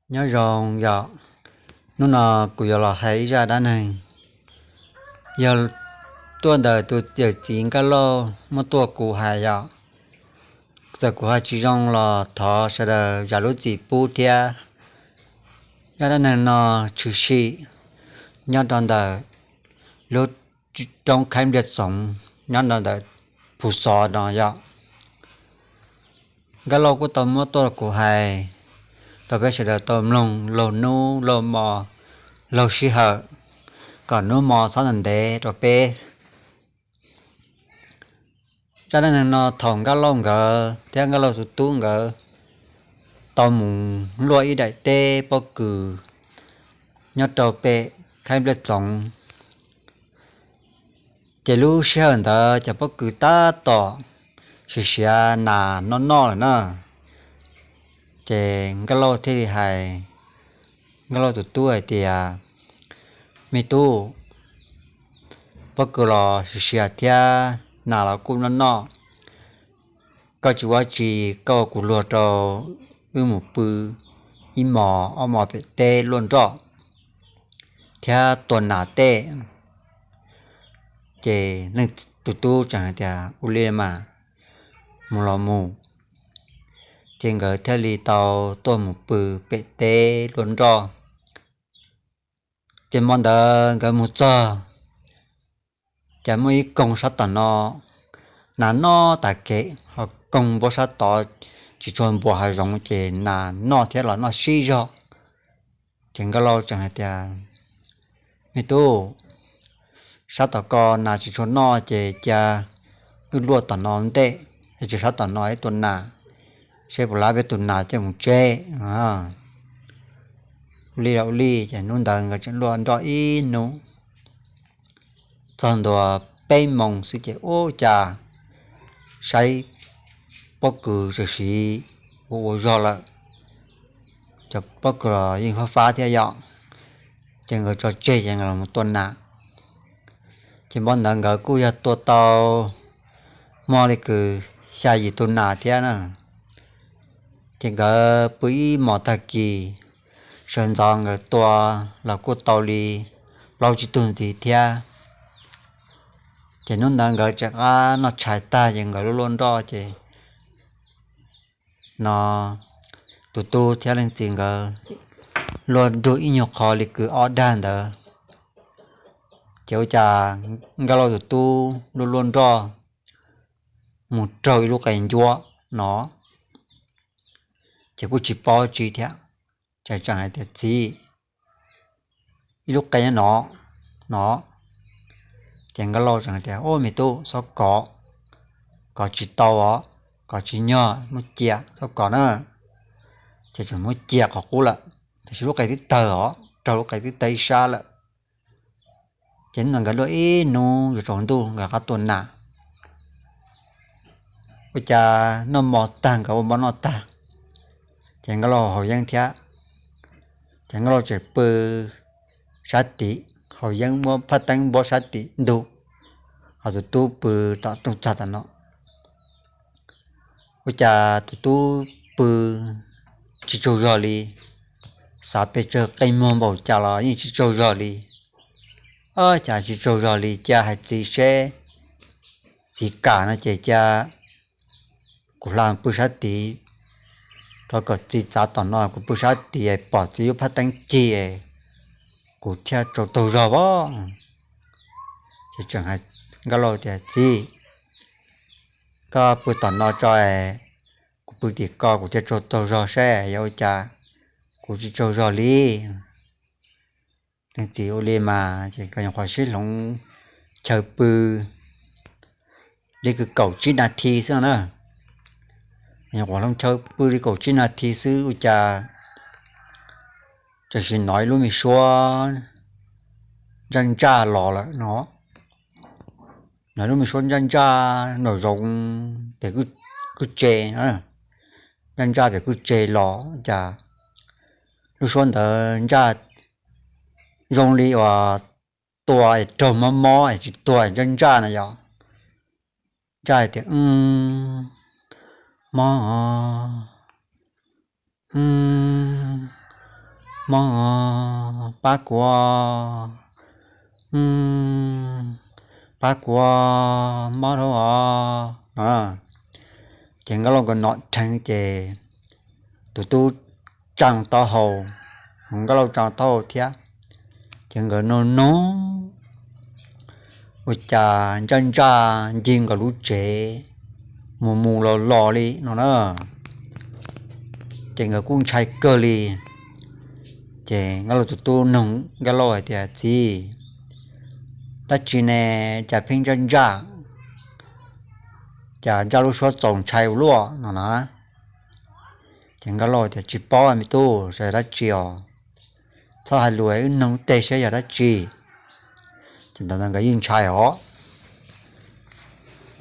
Nyob zoo yom, hnub no kuv yuav los hais ib zaj dab neeg, yog tuaj ntawm tus yawm txiv Nkaj Lauj muab tuaj kuv hais yom. Txawm kuv hais tsis zoo los thov sawv daws zam lub txim pub thiab. Zaj dab neeg no tshwm sim nyob rau ntawm lub roob Khaib Npliaj Txoov nyob rau ntawm Phu Xov no yom. Nkaj Lauj kuj tau muab tuaj kuv hais rau peb sawv daws tau mloog laug hnub laug hmo laug sij hawm, kom hnub hmo txhob ntev rau peb. Zaj dab neeg no thaum Nkaj Lauj nkawd thiab Nkaj Lauj tus tub nkawd tau mus luaj ib daim teb pob kws nyob rau pem Khaib Npliaj Txoov, ces lub sij hawm ntawd cov pob kws tab tom siav siav nas noj noj lawm na. Ces Nkaj Lauj thiaj li hais Nkaj Lauj tus tub hais tias, Me tub, pob kws los siav siav thiab nas los kuj noj noj, koj tsis ua tsi, koj ua kuv luag rau wb mus pw ib hmos ob hmos pem teb luaj nroj thiab tua nas tej. Ces nws tus tub tseem hais tias, Ua li mas, mus los mus. Ces nkawd thiaj li tau tuaj mus pw pem teb luaj nroj. Ces hmo ntawd nkawd mus txog, ces muaj ib koog sab tom no, nas noj tas kev, ho koog npuab sab tod tsis tshua npuas hav zoov ces nas noj thiab los noj sib zog. Ces Nkaj Lauj tseem hais tias, Me tub, sab tom ko nas tsis tshua noj ces cia wb luaj tom no ntej, es tso sab tom no ib tua nas, seb puas lav peb tus nas coj mus tseb. Ua li los ua li, ces hnub ntawd nkawd tseem luaj nroj ib hnub, txog ntua peb moos xwb ces ua cas saib pob kws txawm siav ua ua zog lawm. Cov pob kws los yeej fab fab thiab yom, ces nkawd tso tseg ces nkawd los tua nas. Ces hmo ntawd nkawd kuj yog tua tau muaj li kwv xya yim tus nas thiab na. Ces nkawd pw ib hmos tag kis, sawv ntxov nkawd tua los kuj tau li plaub tsib tug ntxiv thiab. Ces hnub ntawd nkawd tseem qab noj tshais tag ces nkawd luaj luaj nroj ces no tus tub thiab leej txiv nkawd luaj nrug ib nyuag qho li kwv ob dag ntawd. Ces ua cas Nkaj Lauj tus tub luaj luaj nroj mus raug ib lub qe ncuab no, ces kuj tsis paub tsi thiab, ces tseem hais tias, Txiv, ib lub qe nyob no, no. Ces Nkaj Lauj tseem hais tias, Ub, me tub, txhob kov, kov tsis tau os, kov tsis nyog, muab cia, txhob kov na. Ces tseem muab cia qhov qub lawm, tiam sis lub qe twb tawg os, raug lub qe twb tawg ib sab lawm. Ces hnub ntawd nkawd luaj ib hnub yuav tsaus ntuj nkawd rov qab tua nas. Ua cas noj mov tag nkawd ua mov noj tag, ces Nkaj Lauj haus yeeb thiab, ces Nkaj Lauj tseem pw sab tim, haus yeeb muab phaj teeb npuab sab tim ntug, ho tus tub pw tom rooj txag tom no. Ua cas tus tub pw tsis tsaug zog li, xav pes tsawg qe muag npaum cas los yeej tsis tsaug zog li. Ua cas tsis tsaug zog li, cia hais txiv seb, txiv kam no ces cia kuv hla pw sab tid, rau kom txiv txav tom no kuv pw sab tid pom txiv lub phaj teeb cig, kuv thiaj tsaug taug zog as. Ces tseem hais Nkaj Lauj tias, Txiv, koj pw tom no tso, kuv pw tim ko kuv thiaj tsaug taug zog seb yog ua cas kuv tsis tsaug zog li. Leej txiv ua li mas ces nkawd nyuam qhuav sib hloov chaw pw li kwv kaum tsib nas this xwb na. Nyuam qhuav hloov chaw pw li kaum tsib nas this xwb ua cas txawm sim hnov ib lub me suab ntsaj ntsaj los lawm no. Hnov lub me suab ntsaj ntsaj nraum zoov pem kwj tse, ntsaj ntsaj pem kwj tse los cas lub suab ntawd ntsaj zoo li uas tua es raug mob mob es tsis tuag ntsaj ntsaj na yom. Ntsaj tias, Mob, mob, Mob, pab kuv, pab kuv, mob dhau os no. Ces Nkauj Lauj nkawd hnov dheev ces tus tub tsa taub hau, Nkauj Lauj tsa taub hau thiab. Ces nkawd nug nug, ua cas ntsaj ntsaj ncig nkawd lub tsev mus mus los los li no na. Ces nkawd kuj ntshai kawg li. Ces Nkauj Lauj tus tub nug Nkauj Lauj hais tias, Txiv, dab tsi ne, cas pheej ntsaj ntsaj, cas ntsaj lub suab txaus ntshai ua luaj no na. Ces Nkauj Lauj tias, Tsis paub me tub, saib yog dab tsi os. Txhob hais lus, wb nug tej saib yog dab tsi. Ces ntawd nkawd yeej ntshai os.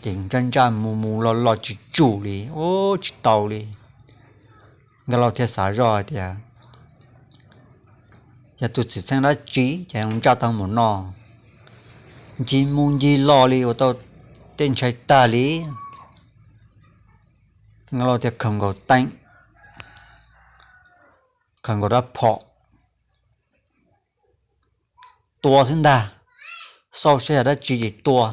Ces ntsaj ntsaj mus mus los los tsis tsum li, ua tsis tau li. Nkauj Lauj thiaj xav zoj hais tias, Yog tus txim txheej dab tsi ces ntsaj tag mus no, ncig mus ncig los li ua tau tej ntshai tag li. Nkauj Lauj thiaj khaws nkaus teeb, khaws nkaus rab phom tua xwb ntag, xauj saib yog dab tsi ces tua.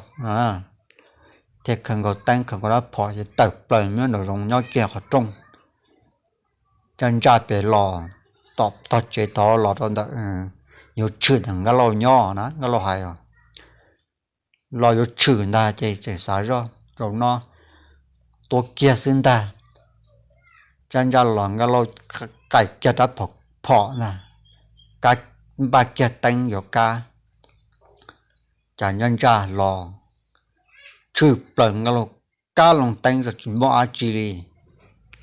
Thiaj khaws nkaus teeb khaws nkaus rab phom ces tawm plaws nyob nraum zoov nyob kiag qhov rooj. Ntsaj ntsaj pem los, tom tog tsev tod los rau ntawm, yuav tshwm ntawm Nkauj Lauj nyob na, Nkauj Lauj hais os. Los yuav tshwm ntag ces tseem xav zoj zaum no tua kiag xwb ntag. Ntsaj ntsaj los Nkauj Lauj qaim kiag rab phom ntag, kab, npaj kiag teeb yuav kab. Cas ntsaj ntsaj los tshwm plaws Nkauj Lauj kab loo teeb tsis muaj dab tsi li,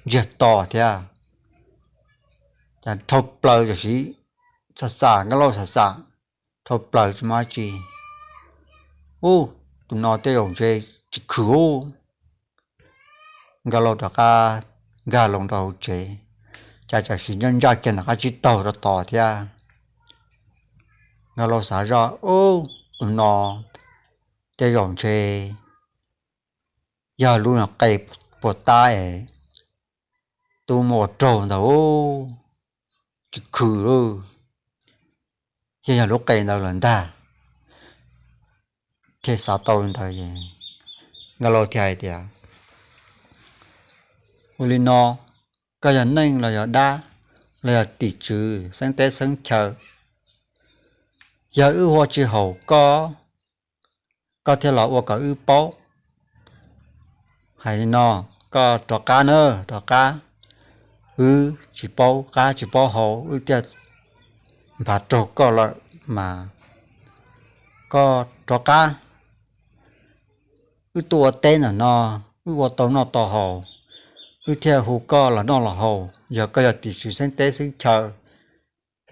ntsiag to thiab. Cas dhau plaws tam sim xam xam Nkauj Lauj xam xam, dhau plaws tsis muaj dab tsi. Ub, tus no tej zaum ntshe tsis khwm ub. Nkauj Lauj rov qab nkag loo rau hauv tsev, cas tam sim ntsaj ntsaj kiag nram qab tsib taug rau tod thiab. Nkauj Lauj xav zoj, Ub, tus no tej zaum ntshe yog lub qe puas tab es tub muab ua raug ntawd, tsis khwm lawm, yeej yog lub qe ntawd lawm ntag. Thiaj xav tau li ntawd, Nkauj Lauj thiaj hais tias, Ua li no, koj yog neeg los yog dab, los yog tim tswv xeeb teb xeeb chaw, yog wb ua tsis haum koj, koj thiaj los ua kom wb paub. Hais li no, koj rov qab na, rov qab. Wb tsis paub qab tsis paub hau, wb thiaj nphav raug koj lawm mas. Koj rov qab, wb tuaj ua teb ntawm no, wb ua tau noj tau haus, wb thiaj hu koj los noj los haus. Yog koj yog tim tswv xeeb teb xeeb chaw,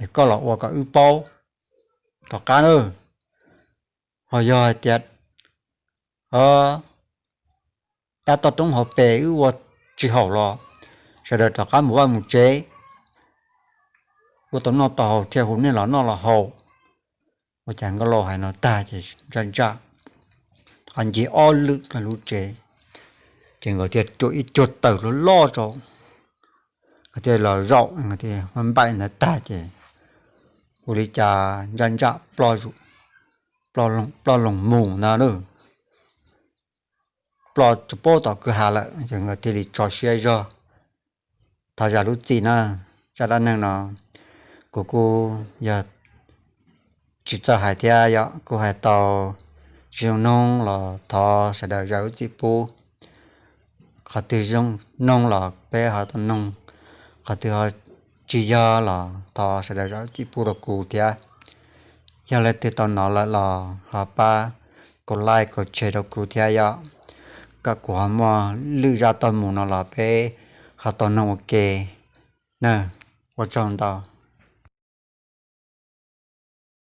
es koj los ua kom wb paub, rov qab na. Ho yog hais tias dab toj roob hauv pes wb ua tsis haum los, sawv daws rov qab mus vaj mus tsev, ua tau noj tau haus thiaj hu nej los noj los haus. Ua cas Nkauj Lauj hais no tag ces ntsaj ntsaj qab ncig ob lwm lub tsev, ces nkawd thiaj cuam ib cuag taws loj loj rau, nkawd thiaj los zaum, nkawd thiaj npaim ntawd tag ces ua li cas ntsaj ntsaj ploj loog mus ntag lauj. Ploj tsis paub tom kwj ha lawm ces nkawd thiaj li tso siab zog. Thov zam lub txim na, zaj dab neeg no kuv kuj yog tsis txawj hais thiab yom, kuv hais tau tsis zoo noog los thov sawv daws zam lub txim pub. Qhov twg zoo noog los peb ho tau noog, qhov twg ho tsis yog los thov sawv daws zam lub txim pub rau kuv thiab. Yog leej twg tau hnov lawm los ho pab kom like kom share rau kuv thiab yom, kom kuv ho muaj lwm zaj tau mus no los peb ho tau noog ua ke na. Ua tsaug ntau.